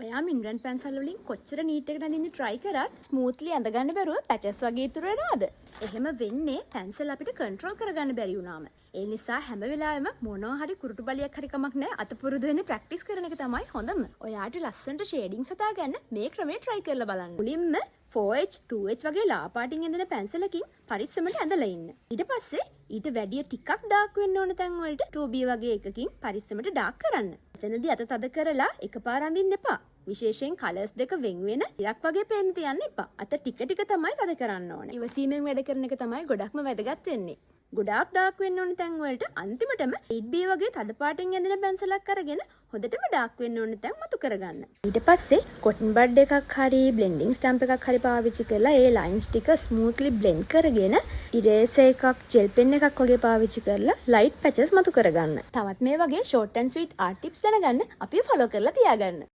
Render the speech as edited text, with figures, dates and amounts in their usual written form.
ඔයා මින්රන් පැන්සල් වලින් කොච්චර නීට් එකට අඳින්න try කරත් ස්මූත්ලි ඇඳගන්න බැරුව පැචස් වගේ ඉතුරු වෙනවද? එහෙම වෙන්නේ පැන්සල් අපිට කන්ට්‍රෝල් කරගන්න බැරි වුණාම. ඒ නිසා හැම වෙලාවෙම මොනවා හරි කුරුටු බලියක් හරි කමක් නැහැ, අත පුරුදු වෙන්න ප්‍රැක්ටිස් කරන එක තමයි හොඳම. ඔයාට ලස්සනට ෂේඩින්ග්ස් හදාගන්න මේ ක්‍රමය try කරලා බලන්න. මුලින්ම 4H, 2H වගේ ලා පාටින් ඇඳෙන පැන්සලකින් පරිස්සමට ඇඳලා ඉන්න. ඊට පස්සේ ඊට වැඩිය ටිකක් ඩාර්ක් වෙන්න ඕන තැන් වලට 2B වගේ එකකින් පරිස්සමට ඩාර්ක් කරන්න. එතනදී අත තද කරලා එකපාර අඳින්න එපා. විශේෂයෙන් කලර්ස් දෙක වෙන් වෙන ඉරක් වගේ පේන්න තියන්න එපා. අත ටික ටික තමයි තද කරන්න ඕනේ. ඉවසීමෙන් වැඩ කරන එක තමයි ගොඩක්ම වැදගත් වෙන්නේ. ගොඩාක් ඩාර්ක් වෙන්න ඕන තැන් වලට අන්තිමටම 8B වගේ තද පාටින් ඇඳෙන පැන්සලක් අරගෙන හොඳටම ඩාර්ක් වෙන්න ඕන තැන් මතු කරගන්න. ඊට පස්සේ කොටන් බඩ් එකක් හරි බ්ලෙන්ඩින් ස්ටම්ප් එකක් හරි පාවිච්චි කරලා ඒ ලයින්ස් ටික ස්මූත්ලි බ්ලෙන්ඩ් කරගෙන ඉරේසර් එකක්, ජෙල් පෙන් එකක් වගේ පාවිච්චි කරලා ලයිට් පැචස් මතු කරගන්න. තවත් මේ වගේ short and sweet art tips දැනගන්න අපිව ෆලෝ කරලා තියාගන්න.